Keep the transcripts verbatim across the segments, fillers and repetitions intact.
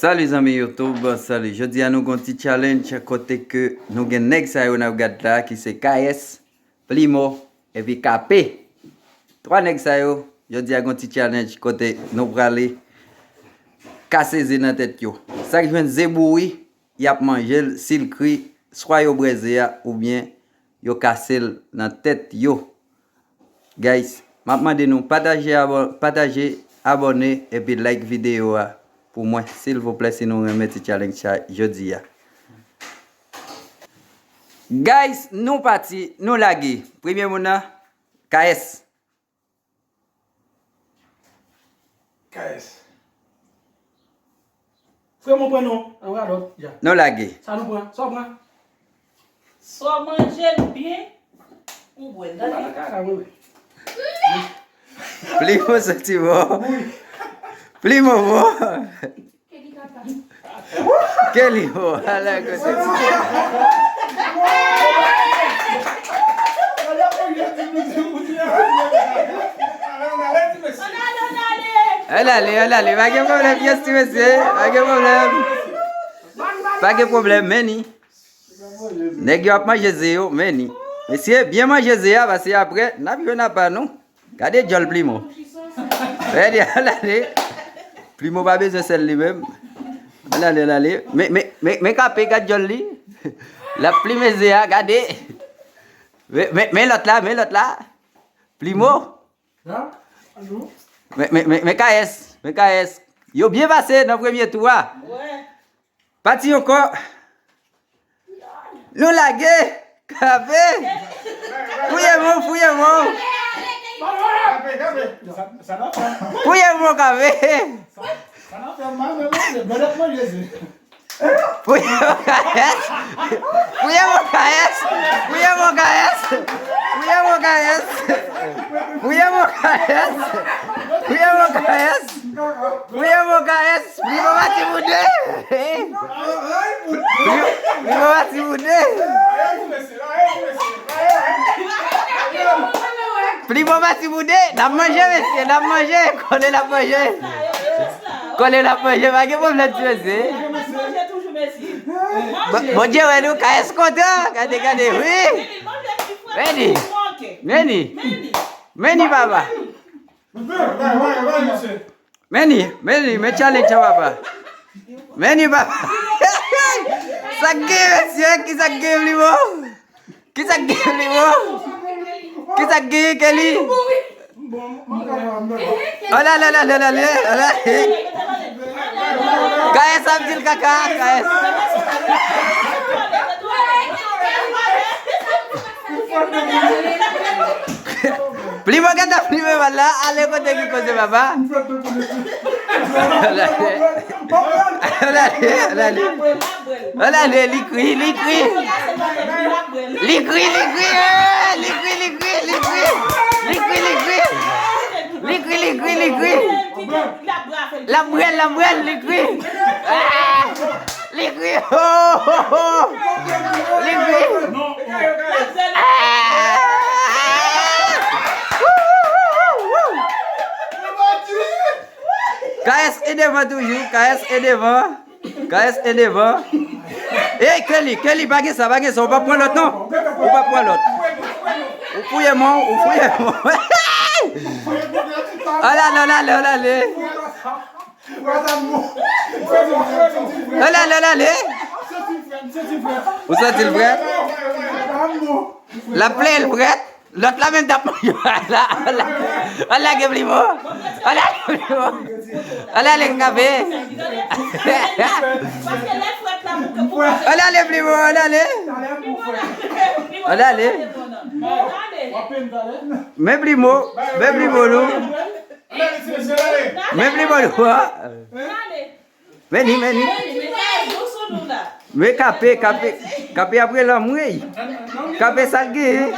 Salut zanmi YouTube, salut. Jodi a nou gon ti challenge kote ke nou gen nèg sa yo n ap gad la ki se K S, Plimo, epi K P. Twa nèg sa yo, jodi a gon ti challenge kote nou prale kase ze nan tèt yo. Sa k jwenn ze bouri, y ap manje l, si l kri, swa yo bwè ze a, oubyen yo kase l nan tèt yo. Guys, m ap mande nou pataje, abò-, pataje, abòne, epi like videyo a pou mwen, silvouplè, si nou renmen ti challenge sa jodi a. Guys, nou pati, nou lage. Premye moun nan, K S. K S. Frè mwen pran non, an radòt, ya. Nou lage. Sa nou pran? Sa w pran? Sa w manje l byen, ou bwè l, tande. Plimo soti bon. Plimo bon. Kelly bon, ala kote. Al ale, al ale, pa gen pwoblèm, yes, ti mesye, pa gen pwoblèm. Pa gen pwoblèm, men ni. Nèg yo ap manje ze yo, men ni. Mesye, byen manje ze a, paske apre, n ap jwenn apa nou. Gade djòl Plimo. Gade, al ale. Plimo pa bezwen sèl li menm. Al ale, al ale. Men, men, men, men K P, gad djòl li. L ap plime ze a, gade. Men, men, men lòt la, men lòt la. Plimo. Men, men, men, men K S, men K S. Yo byen pase nan premye tou a. Pati ankò. Nou lage. K P. Fouye men w, fouye men w. Fouye men w, K P. Fouye men w, K S. Fouye men w, K S. Fouye men w, K S. Fouye men w, K S. Fouye men w, K S. Fouye men w, K S. Li pa pati pou de. Li pa pati pou de. Plimo pati pou de. N ap manje, mesye, n ap manje. Kole l ap manje. Kole l ap manje, pa gen pwoblèm, ti mesye. Bon, Bondye wè nou, K S kontan. Gade, gade, wi. Men ni. Men ni. Men ni, papa. Men ni, men ni, men challenge an, papa. Men ni, papa. Sa k gen, mesye, ki sa k gen, Plimo? Ki sa k gen, Plimo? Ki sa k gen, Kelly? Oh là là là là là là là. K S ap di l kaka, K S. Plimo gentan plime mal la, ale kote ki koze papa. Al ale, al ale. Al ale, li kri, li kri. Li kri, li kri, eh, li kri, li kri, li kri. Li kri, li kri. Li kri, li kri, li kri. L ap bwè l, l ap bwè l, li kri. Ah! Li kri. Oh, oh, oh. Li kri. Ah! K S e devan toujou, K S e devan. K S e devan. Ey, Kelly, Kelly, pa gen sa, pa gen sa. Ou pa pran lòt, non. Ou pa pran lòt. Ou fouye men w, ou fouye men w. Al ale, al ale, al ale. Al ale, al ale. Ou santi l frèt? L ap pleye l frèt. Lòt la menm t ap manje. Al la, al la. Al lage Plimo. Al lage Plimo. Al ale K P. Al ale Plimo, al ale. Al ale. Men Plimo, men Plimo nou. Men Plimo nou. Men ni, men ni. Men K P, K P, K P ap rele anmwey. K P sa l gen.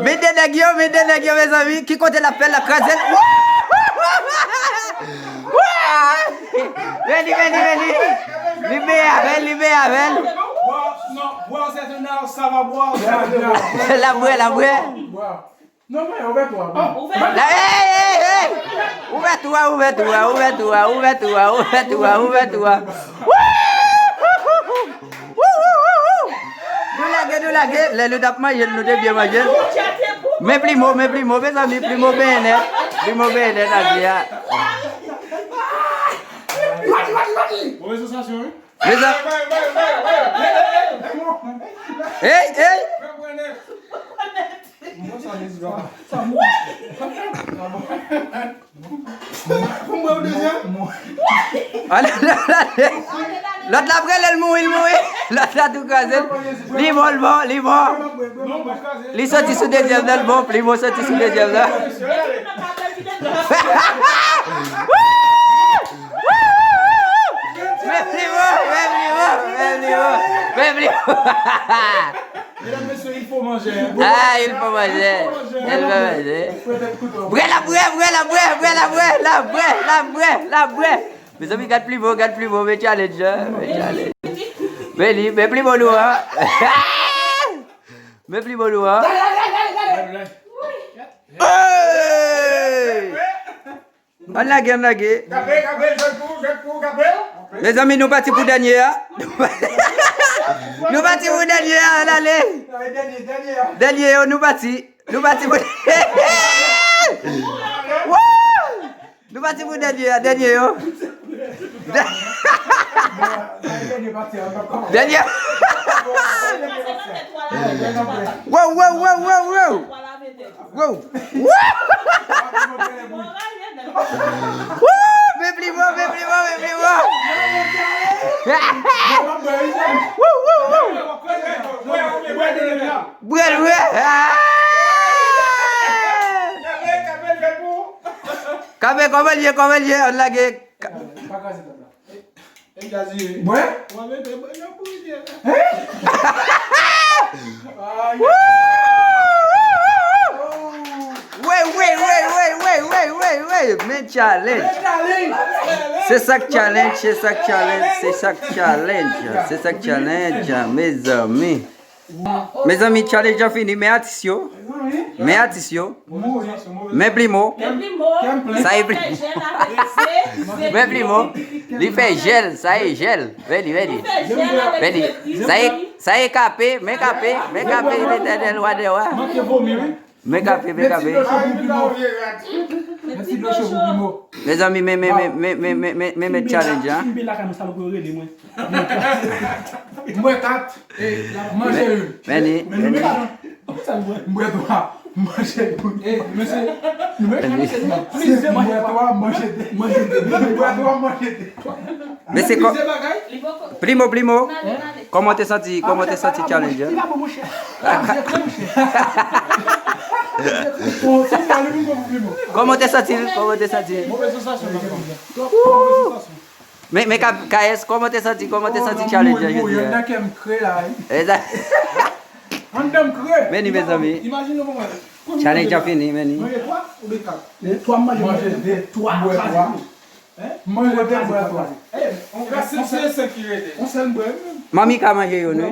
Men de nèg yo, men de nèg yo, mezanmi. Ki kote l ap fè l, l ap kraze l. Men ni, men ni, men ni. Li beye avè l, li beye avè l. L ap bwè, l ap bwè. Non, men, ouvè tou a. Ouvè. La, hey, hey, hey! Ouvè tou a, ouvè tou a, ouvè tou a, ouvè tou a, ouvè tou a, ouvè tou a. Wouhou! Wouhou! Nou lage, nou lage. Lè nou t ap manje l, nou te byen manje l. Men Plimo, men Plimo, mezanmi, Plimo benyen nèt. Plimo benyen nèt, a di a. Move sansasyon, wi. Mezanmi. Hey, hey! Ale, ale, ale. Lòt la ap rele l mouri, l mouri. Lòt la tou kraze l. Li bon, li bon, li bon. Li soti sou dezyèm nan, li bon. Li bon soti sou dezyèm nan. Men Plimo, men Plimo, men Plimo, men Plimo. Mesdames, messieurs, il faut manger, hein. Ah, il faut manger. Il faut manger. Bwè la, bwè, bwè la, bwè, bwè la, bwè, la, bwè, la, bwè, la, bwè. Mezanmi, gad Plimo, gad Plimo, men challenge, hein, men challenge. Men li, men Plimo nou, hein. Men Plimo nou, hein. Hey! Ann lage, ann lage. Kape, kape, jwèt pou, jwèt pou, kape. Mezanmi, nou pati pou dènye a. Nou pati pou dènye a, ann ale. Dènye, dènye a. Dènye yo, nou pati. Nou pati pou Woo! Nou pati pou dènye a, dènye yo. Dènye. Wow, wow, wow, wow, wow. Wow. Woo! Woo! Men Plimo, men Plimo, men Plimo. Woo, woo, woo. Bwè l, bwè. Ah! Kape, kòman l ye, kòman l ye? Ann lage. Ka- Pa kraze tèt la. E gazi, wi. Bwè? Mwen mete bwè nan bouyi. Hein? Ayi. Wey, wey, wey, wey, wey, wey, wey, wey. Men challenge. Men challenge. Se sa k challenge, se sa k challenge, se sa k challenge, se sa k challenge, mezanmi. Mezanmi, challenge an fini, men atis yo. Men atis yo. Men Plimo. Sa e Plimo. Men Plimo. Li fè jèl, sa e jèl. Veni, veni. Veni. Sa e, sa e Kape, men Kape, men Kape, Letènèl, wa dè wa. Manke vomi, wi. Men Kape, men Kape. Mèsi dlo cho pou Plimo. Mezanmi, men, men, men, men, men, men, men, men challenge, hein. Mwen kat. E, manje youn. Veni, veni. Mwen twa. Manje youn. E, mesye. Mwen twa, manje de. Mwen twa, manje de. Men se kò- Plimo, Plimo. Kòman w te santi, kòman w te santi challenge, hein? Kòman w te santi l? Kòman w te santi l? Men, men Ka-, K S, kòman w te santi, kòman w te santi challenge an jodi a? Anndan m kre la, wi. Anndan m kre. Veni, mezanmi. Challenge an fini, veni. Manje twa oubyen kat? Twa manje, manje de, twa kraze. Manje de, bwè twa. Yon sèl bwè. Manmi ka manje youn, wi.